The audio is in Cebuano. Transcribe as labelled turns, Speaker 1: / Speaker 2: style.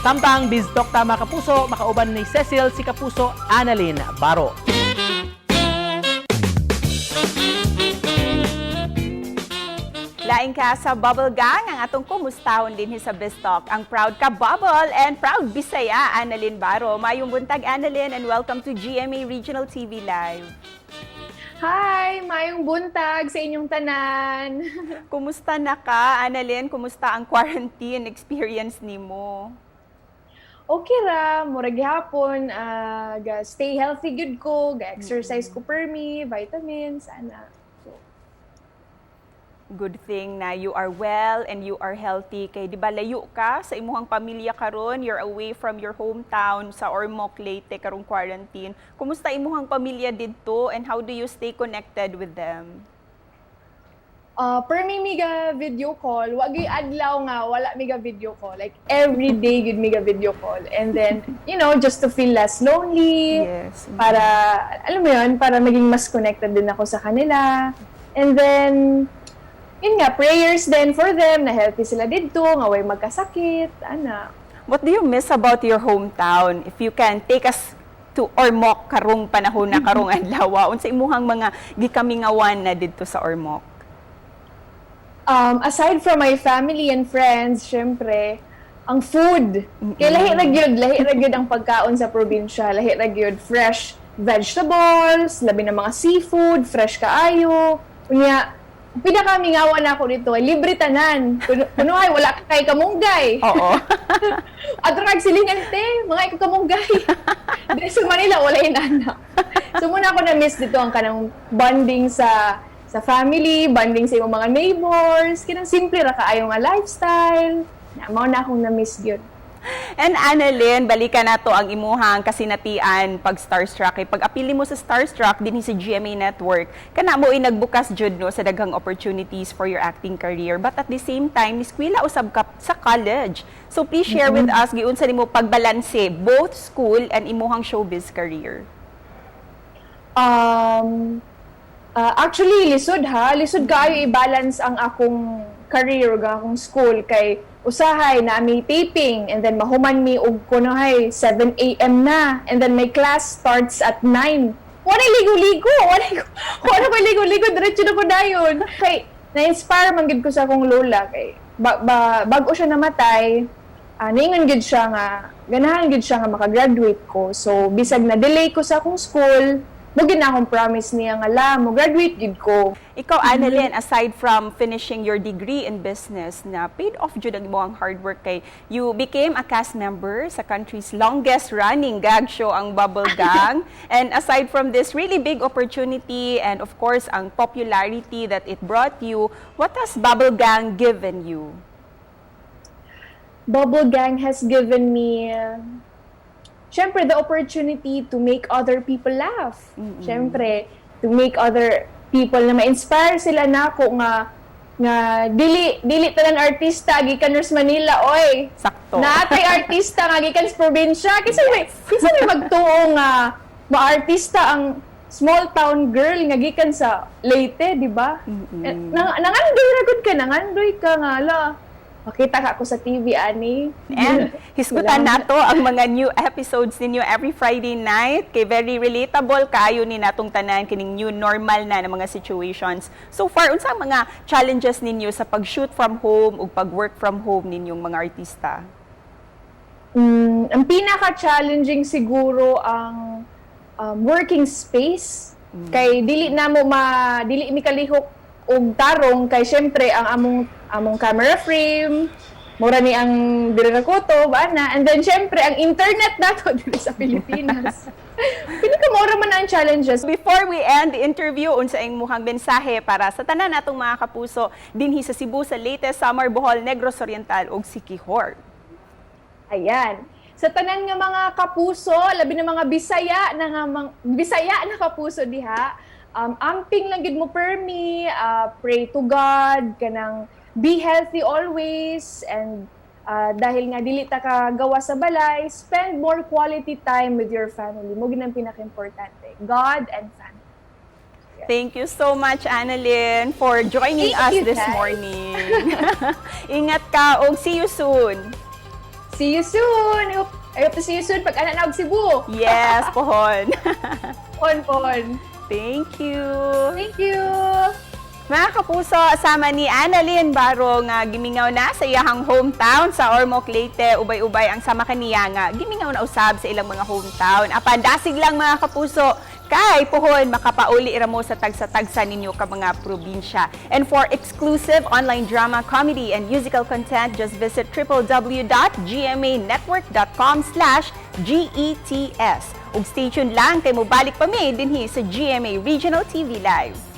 Speaker 1: Samtang Biztalk ta, mga kapuso, makauban ni Cecil si Kapuso Analyn Baro.
Speaker 2: Laing ka sa Bubble Gang, ang atong kumustahon dinhi sa Biztalk. Ang proud ka Bubble and proud Bisaya, Analyn Baro. Maayong buntag, Analyn, and welcome to GMA Regional TV Live.
Speaker 3: Hi! Maayong buntag sa inyong tanan.
Speaker 2: Kumusta na ka, Analyn? Kumusta ang quarantine experience nimo?
Speaker 3: Okay ra, murag gihapon, ga stay healthy gyud ko, ga exercise ko permi, vitamins, ana. So,
Speaker 2: Good thing na you are well and you are healthy kay di ba layo ka sa imuhang pamilya karon, you're away from your hometown sa Ormoc, Leyte karong quarantine. Kumusta imuhang pamilya didto and how do you stay connected with them?
Speaker 3: Permi mi ga video call, wa gyud adlaw nga wala mi ga video call. Like every day gyud mi ga video call. And then, just to feel less lonely, para alam mo 'yun, para maging mas connected din ako sa kanila. And then yun nga, prayers din for them na healthy sila didto, nga way magkasakit, ana.
Speaker 2: What do you miss about your hometown? If you can take us to Ormoc karong panahon na, karong adlaw, unsa imuhang mga gikamingawan na didto sa Ormoc?
Speaker 3: Aside from my family and friends, syempre, ang food. Kay lahi ra gyud ang pagkaon sa probinsya, lahi ra gyud, fresh vegetables, labi na mga seafood, fresh kaayo. Unya, pinakamingawan nako didto ay libre tanan. Kuno kunuhay wala kay kamunggay. Adto kag silingan te, mga ikaw kamunggay. Diri sa Manila wala inana. So mao na ako na miss didto, ang kanang bonding sa family, bonding sa imong mga neighbors, kanang simple ra kaayo nga lifestyle. Na mao na akong na-miss gyud.
Speaker 2: And Analyn, balikan nato ang imuhang kasinatian pag starstruck. Kay pag apili mo sa Starstruck dinhi sa GMA Network, kana mo ay nagbukas jud no sa daghang opportunities for your acting career. But at the same time, niskwela usab ka sa college. So please share with us giunsa nimo pagbalanse both school and imuhang showbiz career.
Speaker 3: Actually, lisod ha. Lisod kaayo i-balance ang akong career ug ang akong school kay usahay na may taping and then mahuman mi og kunohay 7 a.m. na and then my class starts at 9. Wala ligo-ligo, wala ko ligo-ligo, diretso na ko dayon. Kay na-inspire man gid ko sa akong lola kay ba, bago siya namatay, niingon gid siya nga ganahan gid siya nga makagraduate ko. So bisag na delay ko sa akong school, mao gyud na akong promise niya nga la mo graduate gid ko.
Speaker 2: Ikaw, Analyn, aside from finishing your degree in business, na paid off jud ang imong hard work kay you became a cast member sa country's longest running gag show, ang Bubble Gang. And aside from this really big opportunity and of course ang popularity that it brought you, what has Bubble Gang given you?
Speaker 3: Bubble Gang has given me, syempre, the opportunity to make other people laugh. Syempre, to make other people na ma-inspire sila nako nga dili tanan artista gikan sa Manila, oy.
Speaker 2: Sakto.
Speaker 3: Naa tay artista nga gikan sa probinsya. Kinsa may magtuo nga maartista ang small town girl nga gikan sa Leyte, di ba? Eh, nangandoy ra gud ka, nangandoy ka nga la. Makita ka ako sa TV ani.
Speaker 2: And hisgutan
Speaker 3: Wala.
Speaker 2: Nato ang mga new episodes ninyo every Friday night kay very relatable kaayo ni natong tanan kining new normal na ng mga situations. So far, unsa ang mga challenges ninyo sa pag-shoot from home ug pag-work from home ninyong mga artista?
Speaker 3: Ang pinaka-challenging siguro ang working space. Kay dili na mo ma dili mi kalihok og tarong kay syempre ang among camera frame mura ni ang diri ra kutob ana, and then syempre ang internet nato diri sa Pilipinas. Pili ka mura man ang challenges.
Speaker 2: Before we end the interview, unsa imuhang mensahe para sa tanan natong mga kapuso dinhi sa Cebu, sa Leyte, Samar, Bohol, Negros Oriental ug Siquijor?
Speaker 3: Ayan. Sa tanan nga mga kapuso, labi na mga Bisaya na nga Bisaya na kapuso diha, amping lang gid mo permi, pray to God, kanang be healthy always and dahil nga dili ta ka gawa sa balay, spend more quality time with your family. Mao gid ang pinaka-importante. God and family.
Speaker 2: Thank you so much, Analyn, for joining
Speaker 3: Thank
Speaker 2: us
Speaker 3: you,
Speaker 2: this
Speaker 3: guys.
Speaker 2: Morning. Ingat ka og see you soon.
Speaker 3: See you soon. I hope to see you soon pag ana na og Cebu.
Speaker 2: Yes, pohon.
Speaker 3: Pohon, pohon.
Speaker 2: Thank you.
Speaker 3: Thank you.
Speaker 2: Mga kapuso, sama ni Analyn Baro nga gimingaw na sa iyahang hometown sa Ormoc, Leyte, ubay-ubay ang sama kaniya nga gimingaw na usab sa ilang mga hometown. Apan dasig lang, mga kapuso, kay pohon makapauli ra mo sa tagsa-tagsa ninyo ka mga probinsya. And for exclusive online drama, comedy, and musical content, just visit www.gmanetwork.com/GETS. Ug stay tuned lang kay mobalik pa mi dinhi sa GMA Regional TV Live.